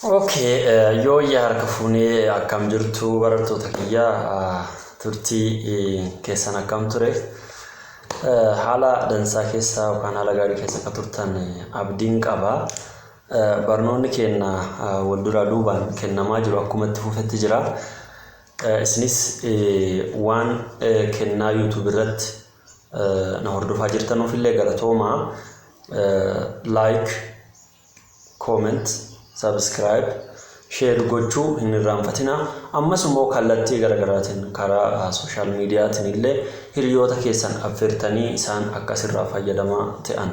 Okay, yoo yaa harka fuunee, akkam jirtu barattoota kiyyaa? Turtii keessan akkam ture? Haala dansaa keessa yookaan haala gaarii keessa akka turtan abdiin qaba. Barnoonni keenya wal duraa duubaan kennamaa jiru akkuma itti fufetti jira. Isinis waan kennaa YouTube irratti na hordofaa jirtanuuf illee galatoomaa. Like, comment, subscribe, share gochuu hin irraanfatinaa. Ammas immoo kallattii garaagaraatiin karaa social mediaatiin illee hiriyoota keessan affeertanii isaan akkasirraa fayyadamaa ta'an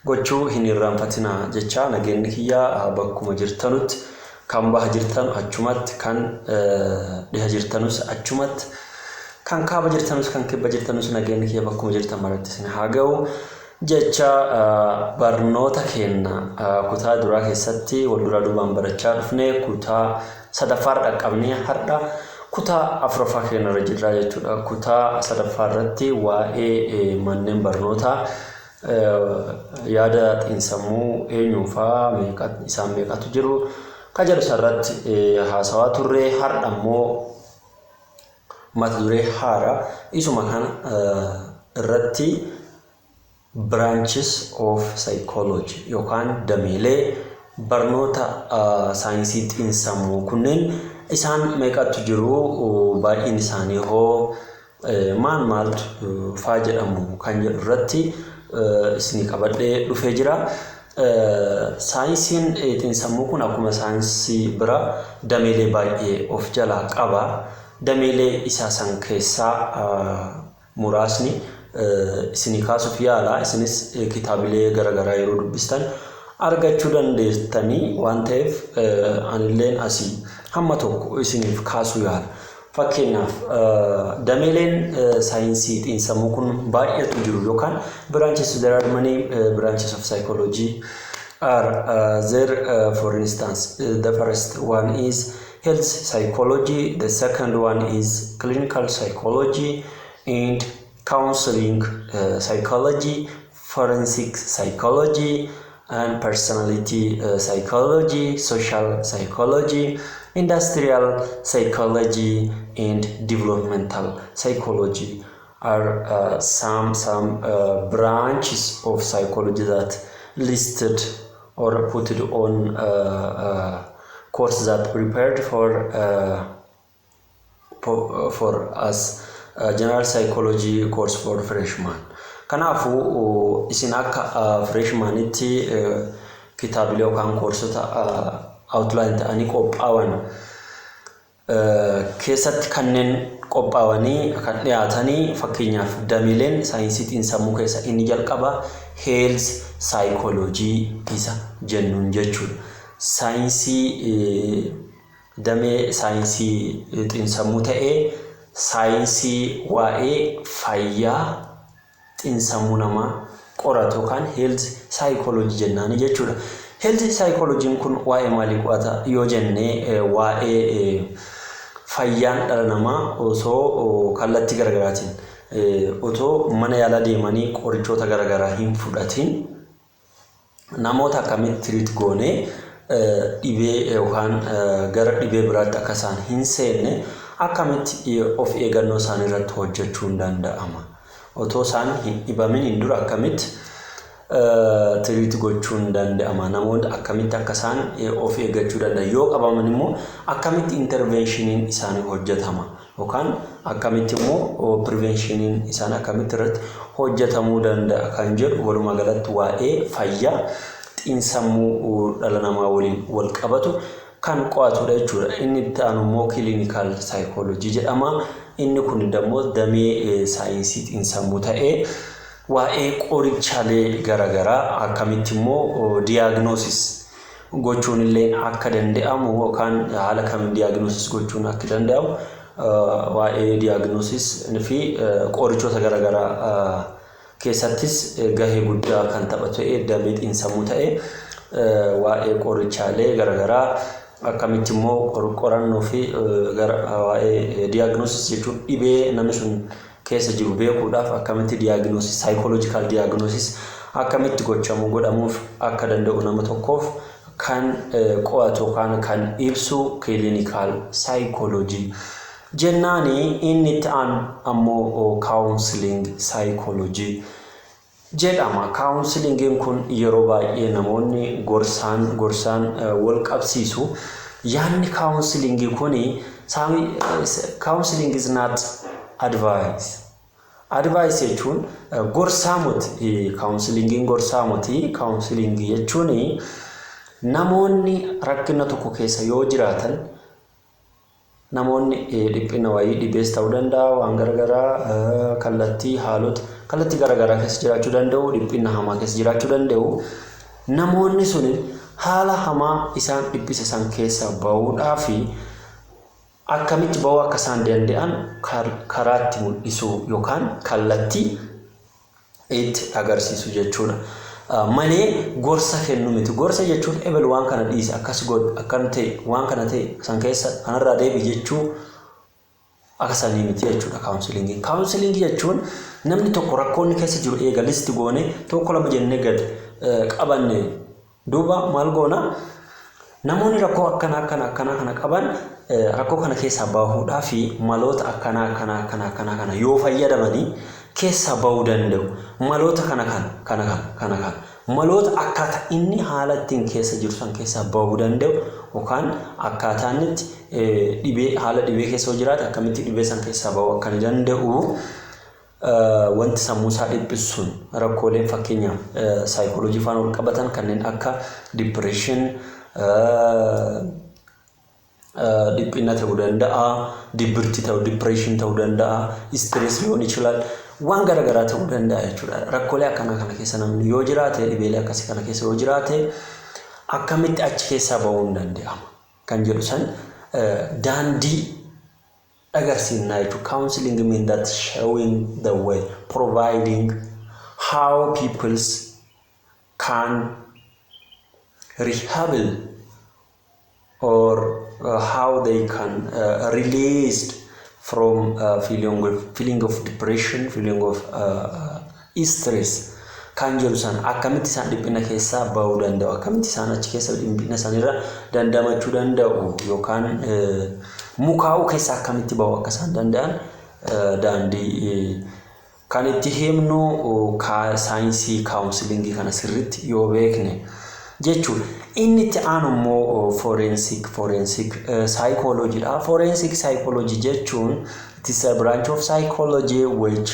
gochuu hin irraanfatinaa jecha. Nageenyi kiyyaa bakkuma jirtanutti, kan baha jirtan achumatti, kan dhiha jirtanus achumatti, kan kaaba jirtanus, kan kibba jirtanus, nageenyi kiyya bakkuma jirtan maratti isin haa ga'u jecha. Barnoota keenya kutaa duraa keessatti wal duraa duubaan barachaa dhufne kutaa sadaffaarra dhaqqabnee har'a kutaa afuraffaa keenya irra jirra jechuudha. Kutaa sadaffaa irratti waa'ee manneen barnootaa yaada xiinsammuu eenyuufaa, meeqa isaan, meeqatu jiru ka jedhu sarratti haasawaa turre. Har'a immoo mata duree haaraa isuma kana irratti branches of psychology yookaan dameelee barnoota saayinsii xiinsammuu kunneen isaan meeqatu jiru, baay'een isaanii hoo maal maaltu faa jedhamu kan jedhu irratti isinii qabadhee dhufee jira. Saayinsiin xiinsammuu kun akkuma saayinsii biraa dameelee baay'ee of jalaa qaba. Dameelee isaa san keessaa muraasni isinii kaasuuf yaala. Isinis kitaabilee garaagaraa yeroo dubbistan argachuu dandeessanii waan ta'eef, anilleen asii hamma tokko isiniif kaasuu yaala. Fakkeenyaaf, dameeleen saayinsii xiinsammuu kun baay'eetu jiru yookaan branches, there are many branches of psychology are there. For instance, the first one is health psychology, the second one is clinical psychology and counseling psychology, forensic psychology and personality psychology, social psychology, industrial psychology and developmental psychology are some branches of psychology that listed or put it on course that prepared for us, general psychology course for freshman. Kanaafuu isin akka freshmanitti kitaabilee yookaan koorsota outline ta'anii qophaa'an keessatti kanneen qophaa'anii kan dhiyaatanii, fakkeenyaaf, dameeleen saayinsii xiinsammuu keessa inni jalqaba health psychology isa jennuun jechuudha. Saayinsii damee saayinsii xiinsammuu ta'ee saayinsii waa'ee fayyaa xiinsammuu namaa qoratu yookaan health psychology jennaani jechuudha. Health psychologyn kun waa'ee maalii qo'ata yoo jennee, waa'ee fayyaan dhala namaa osoo kallattii garaagaraatiin, otoo mana yaalaa deemanii qorichoota garaagaraa hin fudhatin, namoota akkamitti treat goonee dhibee yookaan gara dhibee biraatti akka isaan hin seenne akkamitti of eeggannoo isaanii irratti hojjechuun danda'ama? Otoo isaan hin dhibamin hin dura akkamitti treat gochuun danda'ama? Namoonni akkamitti akka isaan of eeggachuu danda'an? Yoo qabaman immoo akkamitti interventioniin isaanii hojjetama? Yookaan akkamitti immoo preventioniin isaanii akkamitti irratti hojjetamuu danda'a kan jedhu, walumaa galatti waa'ee fayyaa xiinsammuu dhala namaa waliin wal qabatu kan qo'atudha jechuudha. Inni itti aanu immoo clinical psychology jedhama. Inni kun immoo damee saayinsii xiinsammuu ta'ee waa'ee qorichaalee garaagaraa akkamitti immoo diagnosis gochuun illee akka danda'amu yookaan haala kamiin diagnosis gochuun akka danda'amu, waa'ee diagnosis fi qorichoota garaagaraa keessattis gahee guddaa kan taphatu ta'ee, damee xiinsammuu ta'ee waa'ee qorichaalee garaagaraa akkamitti immoo qorannoo fi waa'ee diagnosis jechuun dhibee namni sun keessa jiru beekuudhaaf akkamitti diagnosis, psychological diagnosis akkamitti gochamuu godhamuuf akka danda'u nama tokkoof kan qo'atu yookaan kan ibsu clinical psychology jennaani. Inni itti aanu ammoo counseling psychology jedhama. Counselingiin kun yeroo baay'ee namoonni gorsaan wal qabsiisu. Yaadni counselingii kuni, counseling is not advice. Advice jechuun gorsaa miti. Counselingiin gorsaa miti. Counselingii jechuun namoonni rakkina tokko keessa yoo jiraatan, namoonni dhiphina wayii, dhibees ta'uu danda'a, waan garaagaraa, kallattii haalota kallattii garaagaraa keessa jiraachuu danda'u, dhiphina hamaa keessa jiraachuu danda'u. Namoonni sun haala hamaa isaan dhiphise san keessa bahuudhaa fi akkamitti bahuu akka isaan danda'an karaatti mul'isuu yookaan kallattii itti agarsiisu jechuudha. Malee gorsa kennu miti. Gorsa jechuun ebel waan kana dhiise, akkas godhu, akkan ta'e, waan kana ta'e san keessa kanarraa deebi jechuu akka sanii miti jechuudha counselingiin. Counselingii jechuun namni tokko rakkoonni keessa jiru eega list goone, tokko lama jennee gad qabanne duuba maal goona? Namoonni rakkoo akkana akkana akkana kana qaban rakkoo kana keessaa bahuudhaa fi maloota akkanaa akkanaa akkanaa akkanaa kana yoo fayyadamanii keessaa bahuu danda'u. Maloota kana kana kana kana kana kana maloota akkaataa inni haala ittiin keessa jiru san keessaa bahuu danda'u yookaan akkaataa inni itti dhibee, haala dhibee keessa yoo jiraate, akkamitti dhibee san keessaa bahuu akka inni danda'u, wanti sammuu isaa dhiphisu sun, rakkooleen fakkeenyaaf saayikooloojii faana wal qabatan kanneen akka depression, dhiphina ta'uu danda'a, dibbirti ta'uu, depression ta'uu danda'a, stress ሊሆን ይችላል, waan garaagaraa ta'uu danda'a jechuudha. Rakkoolee akkanaa kana keessa namni yoo jiraate, dhibeelee akkasii kana keessa yoo jiraate, akkamitti achi keessaa bahuu hin danda'ama kan jedhu san daandii agarsiisnaa jechuudha. Counseling mean that showing the way, providing how peoples can rehabilitate or how they can released from feeling of depression, feeling of stress kan jedhu san, akkamitti isaan dhiphina keessaa bahuu danda'u, akkamitti isaan achi keessa dhiphina sanirra dandamachuu danda'u yookaan mukaa'uu keessaa akkamitti bahuu akka isaan danda'an daandii kan itti himnu saayinsii counselingii kana sirriitti yoo beekne jechuudha. Inni itti aanu immoo forensic psychology dha. Forensic psychology jechuun it is a branch of psychology which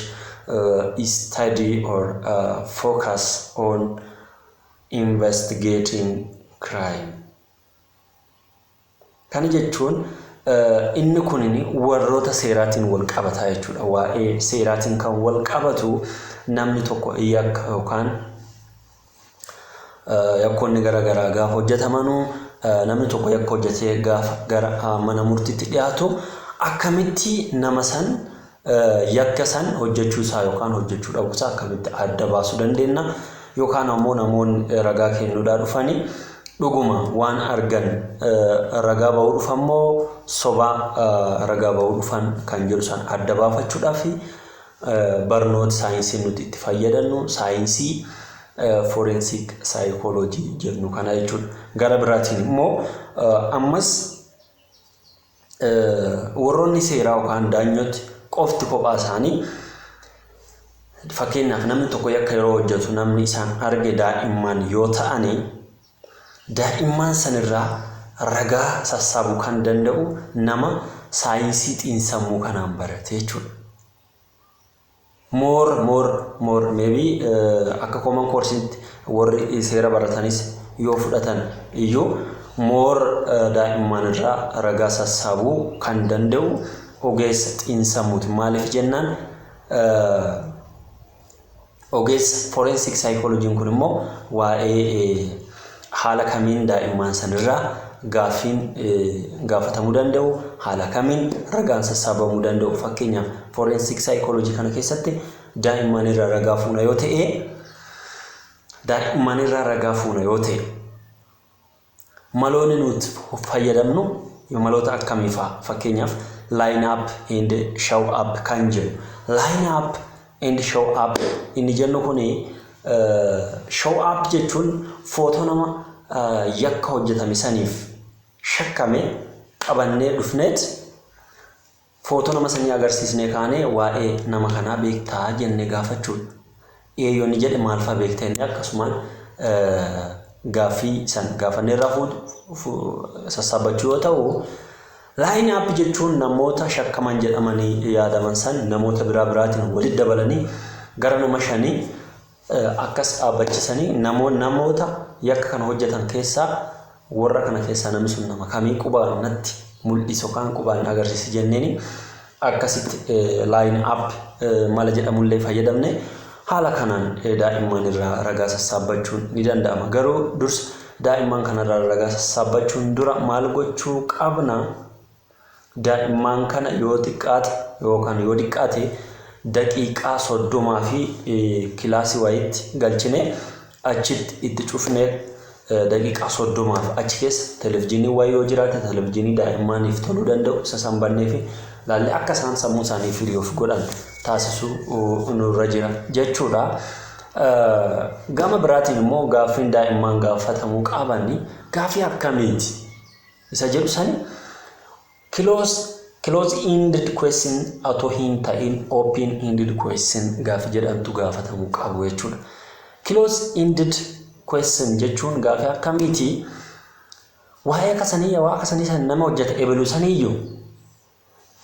study or focus on investigating crime. Kana jechuun inni kun warroota seeraatiin wal qabataa jechuudha. Waa'ee seeraatiin kan wal qabatu, namni tokko yakka yookaan yakkoonni garaagaraa gaafa hojjetamanuu, namni tokko yakka hojjetee gaafa gara mana murtiitti dhiyaatu, akkamitti nama san yakka san hojjechuu isaa yookaan hojjechuu dhabuu isaa akkamitti adda baasuu dandeenya, yookaan ammoo namoonni ragaa kennuudhaa dhufanii dhuguma waan argan ragaa bahuu dhufan moo sobaa ragaa bahuu dhufan kan jedhu san adda baafachuudhaaf barnoota saayinsii nuti itti fayyadamnu saayinsii forensic psychology jennu kana jechuudha. Gara biraatiin immoo ammas warroonni seeraa yookaan daanyoti qofti kophaa isaanii, fakkeenyaaf namni tokko yakka yeroo hojjetu namni isaan arge daa'imman yoo ta'ani, daa'imman sanirraa ragaa sassaabuu kan danda'u nama saayinsii xiinsammuu kanaan barate jechuudha. More maybe akka common courseitti warri seera baratanis yoo fudhatan iyyuu, more daa'imman irraa ragaa sassaabuu kan danda'u ogeessa xiinsammuuti. Maaliif jennaan, ogeessa forensic psychologyn kun immoo waa'ee haala kamiin daa'imman sanirraa gaaffiin gaafatamuu danda'u, haala kamiin ragaan sassaabamuu danda'u. Fakkeenyaaf forensic psychology kana keessatti daa'imman irraa ragaa fuuna yoo ta'e, daa'imman irraa ragaa fuuna yoo ta'e, maloonni nuti fayyadamnu maloota akkamii fa'a? Fakkeenyaaf line up and show up kan jedhu. Line up and show up inni jennu kuni, show up jechuun footoo nama yakka hojjetame saniif shakkame qabannee dhufneet footoo nama sanii agarsiisnee kaanee, "Waa'ee nama kanaa beektaa?" jennee gaafachuudha. Eeyyoo inni jedhe, "Maal fa'aa beektaa?" inni akkasumaan gaaffii san gaafannee irraa sassaabachuu yoo ta'u, line up jechuun namoota shakkaman jedhamanii yaadaman san namoota biraa biraatiin walitti dabalanii gara nama shanii akkas dhaabbachisanii, namoota yakka kana hojjetan keessaa warra kana keessaa namni sun nama kamii, qubaan natti mul'isu yookaan qubaan agarsiisi jenneeni, akkasitti line up mala jedhamullee fayyadamne haala kanaan daa'imman irraa ragaa sassaabbachuun ni danda'ama. Garuu dursa daa'imman kanarraa ragaa sassaabbachuun dura maal gochuu qabna? Daa'imman kana yoo xiqqaate yookaan yoo xiqqaate daqiiqaa 30 fi kilaasii wayiitti galchine, achitti itti cufnee, daqiiqaa 30f achi keessa televizyiinii wayii yoo jiraate, televizyiinii daa'immaniif toluu danda'u isa san bannee fi laallee akka isaan sammuu isaanii free of godhan taasisuu nurra jira jechuudha. Gama biraatiin immoo gaaffiin daa'imman gaafatamuu qaban gaaffii akkamiiti isa jedhu sani, close ended question otoo hin ta'in open ended question gaaffii jedhamtu gaafatamuu qabu jechuudha. Close ended question jechuun gaaffii akkamiiti? Waa'ee akkasanii waa akkasanii san nama hojjete ebelu saniyyuu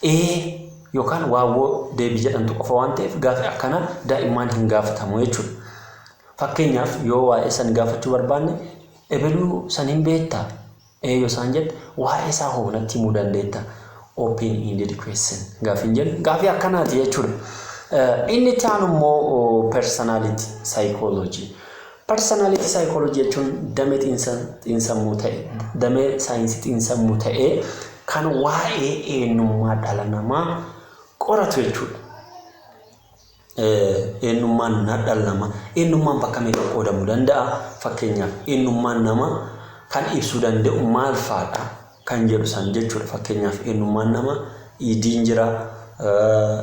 ee yookaan waawwoo deebii jedhamtu qofa waan ta'eef, gaaffii akkanaa daa'imman hin gaafatamu jechuudha. Fakkeenyaaf, yoo waa'ee san gaafachuu barbaanne, "Ebeluu san hin beektaa?" Ee yoo isaan jette, "Waa'ee isaa hoo natti himuu dandeetta?" Open ended question gaaffiin jennu gaaffii akkanaati jechuudha. Inni itti aanu immoo personality psychology. Personality psychology jechuun damee xiinsammuu ta'e, damee saayinsii xiinsammuu ta'ee kan waa'ee eenyummaa dhala namaa qoratu jechuudha. Eenyummaan dhala namaa, eenyummaan bakka meeqa qoodamuu danda'a? Fakkeenyaaf, eenyummaan namaa kan ibsuu danda'u maal fa'aadha kan jedhu san jechuudha. Fakkeenyaaf, eenyummaan namaa idiin jira,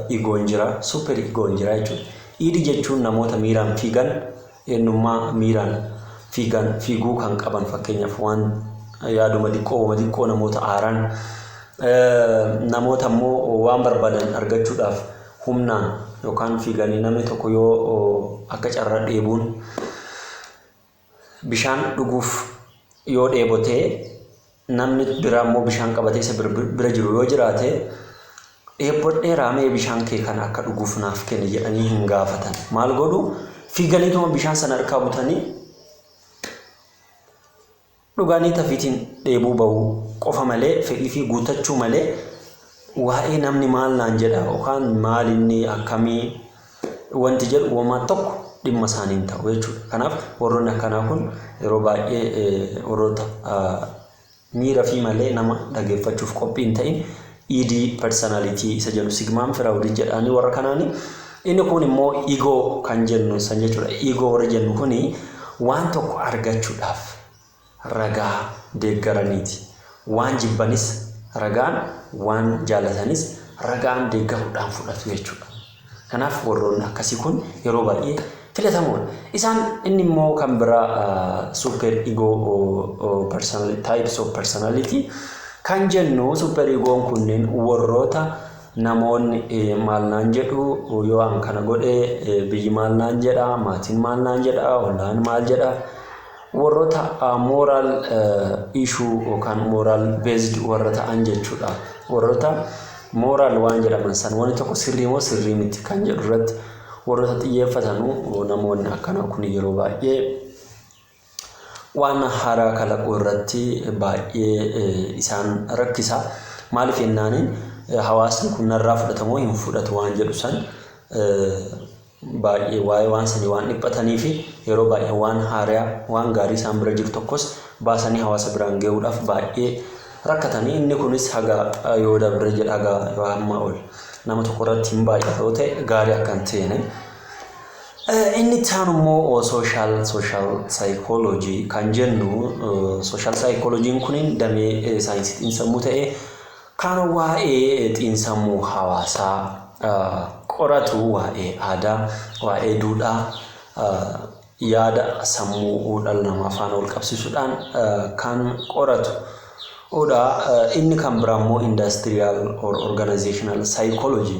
egoon jira, super egoon jira jechuudha. Id jechuun namoota miiraan fiigan, eenyummaa miiraan fiigan, fiiguu kan qaban, fakkeenyaaf waan yaaduma xiqqoo uuma xiqqoo namoota aaran, namoota immoo waan barbaadan argachuudhaaf humnaan yookaan fiiganii, namni tokko yoo akka carraa dheebuun bishaan dhuguuf yoo dheebotee, namni biraa immoo bishaan qabatee isa bira jiru yoo jiraate, "Dheebodheeraa, mee bishaan kee kana akka dhuguuf naaf kenni" jedhanii hin gaafatan. Maal godhu? Fiiganiituma bishaan sana harkaa butanii dhuganii tafiitiin dheebuu bahuu qofa malee, fedhii fi guuttachuu malee, waa'ee namni maal naan jedha yookaan maal inni akkamii wanti jedhu uumamaa tokko dhimma isaanii hin ta'u jechuudha. Kanaaf warroonni akkanaa kun yeroo baay'ee warroota miira fi malee nama dhageeffachuuf qophii hin ta'in, id personality isa jedhu Sigmund Freud jedhanii warra kanaani. Inni kun immoo ego kan jennu san jechuudha. Ego warri jennu kuni waan tokko argachuudhaaf ragaa deeggaraniiti. Waan jibbanis ragaan, waan jaalatanis ragaan deeggaruudhaan fudhatu jechuudha. Kanaaf warroonni akkasii kun yeroo baay'ee filatamoodha. Isaan inni immoo kan biraa super ego personality, types of personality kan jennu, super egoon kunneen warroota namoonni maal naan jedhu, yoo an kana godhe biyyi maal naan jedha, maatiin maal naan jedha, ollaan maal jedha, warroota moral issue yookaan moral based warra ta'an jechuudha. Warroota moral waan jedhaman san, wanti tokko sirrii moo sirrii miti kan jedhu irratti warroota xiyyeeffatanu, namoonni akkanaa kun yeroo baay'ee waan haaraa kalaquu irratti baay'ee isaan rakkisa. Maaliif jennaaniin, hawaasni kun narraa fudhatamoo hin fudhatu waan jedhu san baay'ee waa'ee waan sanii waan dhiphatanii fi yeroo baay'ee waan haaraa, waan gaarii isaan bira jiru tokkos baasanii hawaasa biraan gahuudhaaf baay'ee rakkatanii. Inni kunis haga yoo dabre jedha, haga yoo hamma ol nama tokko irratti hin baay'ata yoo ta'e gaarii akka hin ta'ine. Inni itti aanu immoo social psychology kan jennu, social psychology'n kun damee saayinsii xiinsammuu ta'ee kan waa'ee xiinsammuu hawaasaa qoratu, waa'ee aadaa, waa'ee duudhaa yaada sammuu dhala namaa faana wal qabsiisuudhaan kan qoratu dha. Inni kan biraa immoo industrial or organizational psychology.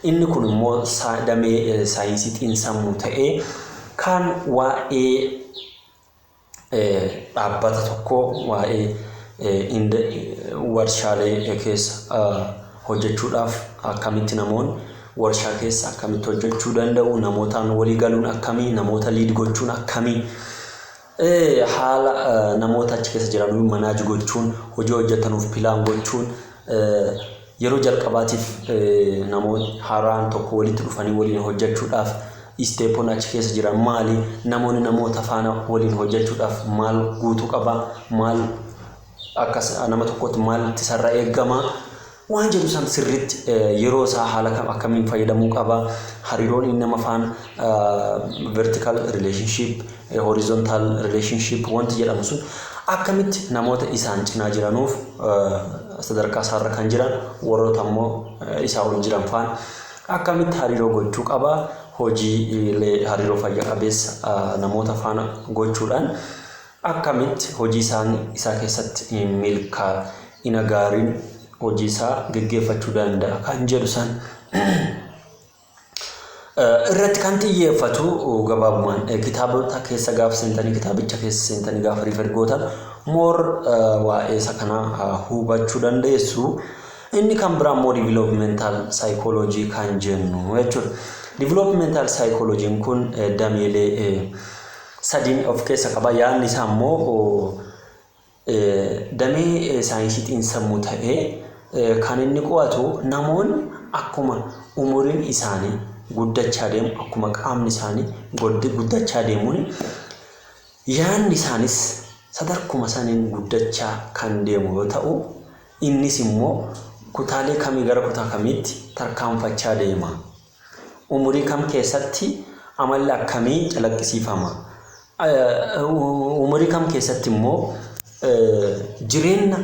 Inni kun immoo damee saayinsii xiinsammuu ta'ee kan waa'ee dhaabbata tokkoo, waa'ee warshaalee keessa hojjechuudhaaf akkamitti namoonni warshaa keessa akkamitti hojjechuu danda'u, namootaan walii galuun akkamii, namoota lead gochuun akkamii, haala namoota achi keessa jiran manage gochuun, hojii hojjetanuuf plan gochuun, yeroo jalqabaatiif namoonni haaraan tokko walitti dhufanii waliin hojjechuudhaaf stepoonni achi keessa jiran maali, namoonni namoota faana waliin hojjechuudhaaf maal guutuu qaba, maal akkas nama tokkotti maal isarra eegama waan jedhu san sirriitti, yeroo isaa haala kam akkamiin fayyadamuu qaba, hariiroon inni nama faana vertical relationship, horizontal relationship wanti jedhamu sun akkamitti namoota isaan cinaa jiranuuf, sadarkaa isaarra kan jiran, warroota immoo isaa ol jiran faana akkamitti hariiroo gochuu qaba, hojiilee hariiroo fayya qabeessa namoota faana gochuudhaan akkamitti hojii isaa keessatti milkaa'ina gaariin hojii isaa geggeeffachuu danda'a kan jedhu san irratti kan xiyyeeffatu. Gabaabumaan kitaabota keessa gaafa seentanii, kitaabicha keessa seentanii gaafa refer gootan more waa'ee isa kanaa hubachuu dandeessu. Inni kan biraa immoo developmental psychology kan jennu jechuudha. Developmental psychology kun dameelee sadiin of keessa qaba. Yaadni isaa immoo damee saayinsii xiinsammuu ta'ee kan inni qo'atu namoonni akkuma umuriin isaanii guddachaa deemu, akkuma qaamni isaanii guddachaa deemuun yaadni isaanis sadarkuma saniin guddachaa kan deemu yoo ta'u, innis immoo kutaalee kamii gara kutaa kamiitti tarkaanfachaa deema. Umurii kam keessatti amalli akkamii calaqqisiifama? Umurii kam keessatti immoo jireenya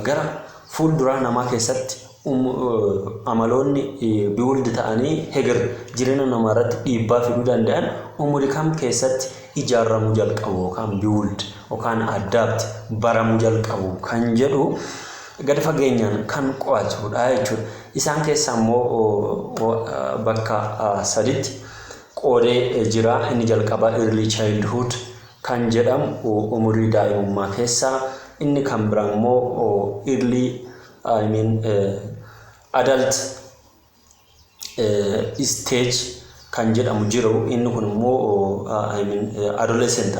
gara fuulduraa namaa keessatti amaloonni build ta'anii heger jireenya namaa irratti dhiibbaa fiduu danda'an umurii kam keessatti ijaaramuu jalqabu yookaan build yookaan adapt baramuu jalqabu kan jedhu gadi fageenyaan kan qo'atudha jechuudha. Isaan keessaa immoo bakka saditti qoodee jira. Inni jalqabaa early childhood kan jedhamu umurii daa'imummaa keessaa, inni kan biraa immoo early, I mean, adult stage kan jedhamu jiru. Inni kun immoo, I mean, adolescent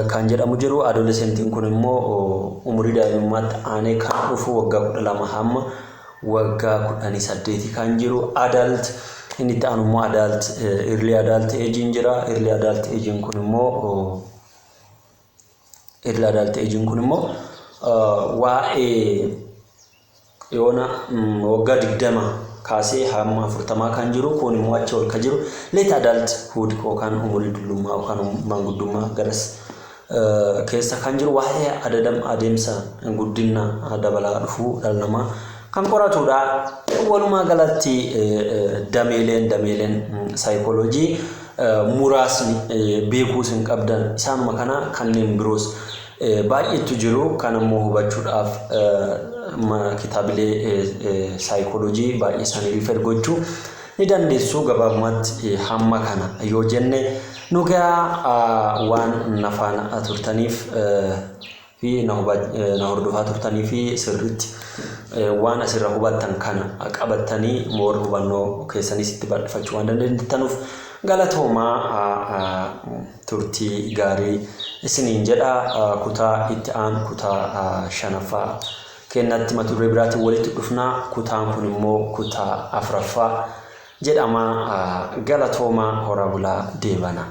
kan jedhamu jiru. Adolescentiin kun immoo umurii daa'imummaatti aanee kan dhufu waggaa 12 hamma waggaa 18 kan jiru. Adult inni itti aanu immoo adult, early adult aging jira. Early adult aging kun immoo waa'ee yoona waggaa 20 kaasee hamma 40 kan jiru. Kun immoo achi ol kan jiru late adulthood yookaan umurii dullummaa yookaan maanguddummaa garas keessa kan jiru, waa'ee adadam adeemsa guddina dabalaa dhufuu dhala namaa kan qoratudha. Walumaa galatti dameeleen saayikooloojii muraasni beekuus hin qabdan isaanuma kana. Kanneen biroos baay'eetu jiru. Kan ammoo hubachuudhaaf kitaabilee saayikooloojii baay'ee isaanii refer gochuu ni dandeessu. Gabaabumatti hamma kana yoo jenne nu gaa. Waan na faana turtaniif fi na hordofaa turtanii fi sirriitti waan asirra hubattan kana qabattanii more hubannoo keessanis itti bal'ifachuu waan dandeettanuuf galatoomaa, turtii gaarii isiniin jedha. Kutaa itti aanu, kutaa shanaffaa kennatti mata duree biraatiin walitti dhufnaa. Kutaan kun immoo kutaa afuraffaa jedhama. Galatoomaa, horaa bulaa, deebana.